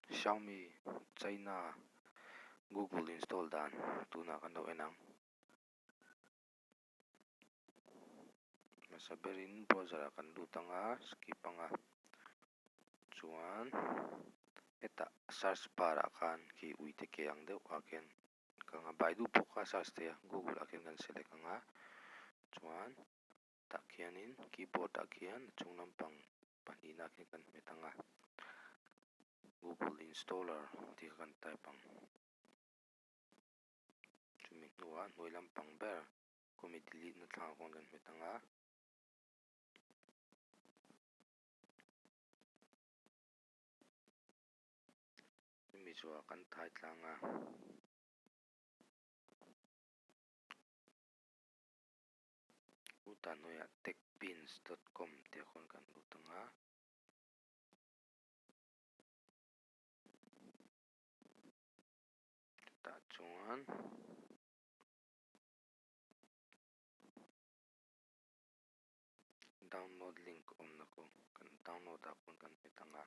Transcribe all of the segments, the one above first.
Xiaomi China Google install dan tunah kan lo en ang. Hmasa berin browser ah kan lut ang a, skip ang a, chuan hetah search bar ah khan khi uite ke ang deuh ah khian ka ang a, Baidu pawh kha search theih a, Google ah khian kan select ang a, chuan tah khianin keyboard ah khian a chung lampang pahnihna ah khian kan hmet ang a, Google installer tih kha kan type ang. Chumi hnuah hnuai lampang ber khawmi delete na thlang ah khawn kan hmet ang a. Chumi zawhah kan thai tlang a. Chutah hnuaiah techpins dot com tih ah khawn kan lut ang a. Chutah chuan download link awmna khu kan download ah khawn kan hmet ang a.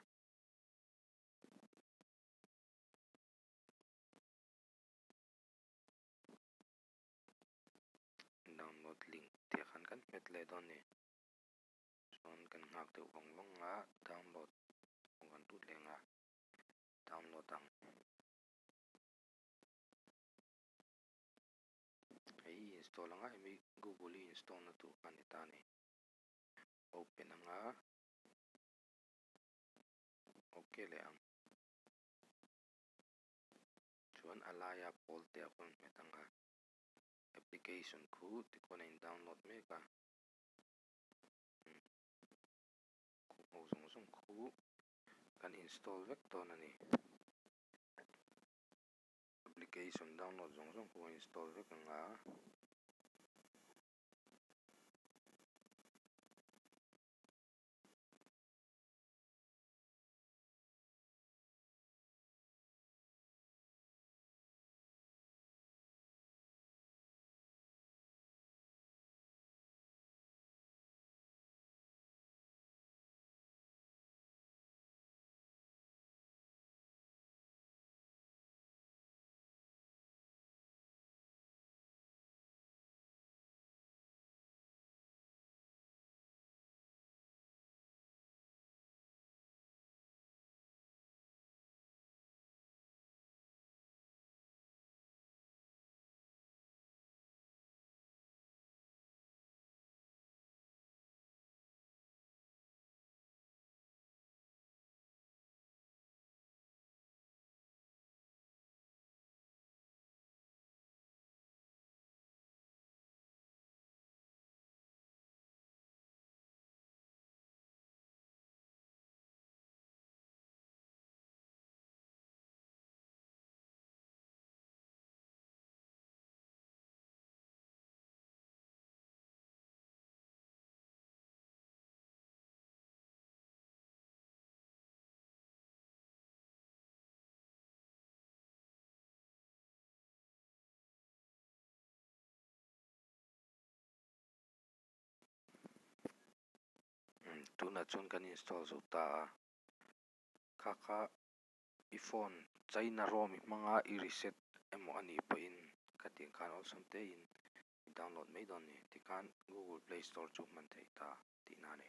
Download link tih ah khan kan hmet leh dawn a ni. Chuan kan nghak deuh vang vang a, download kan lut leh ang a, download ang. Hei i install anga hemi Google i install na tur kha a ni ta a ni. Open anga ok leh ang. Chuan a laia pawl te ah khawn hmet anga application khu tikhawn a in download mek a. Khu ho zawng zawng khu kan install vek dawn a ni. Application download zawng zawng khu a install vek ang a. Tunah chuan kan install zo ta a, kha kha i phone China rom i hmanga i reset emaw a nih pawhin khatiang khan awlsam te in i download mai dawn a ni. Tikhan Google Play Store chu hman theih ta tihna a ni.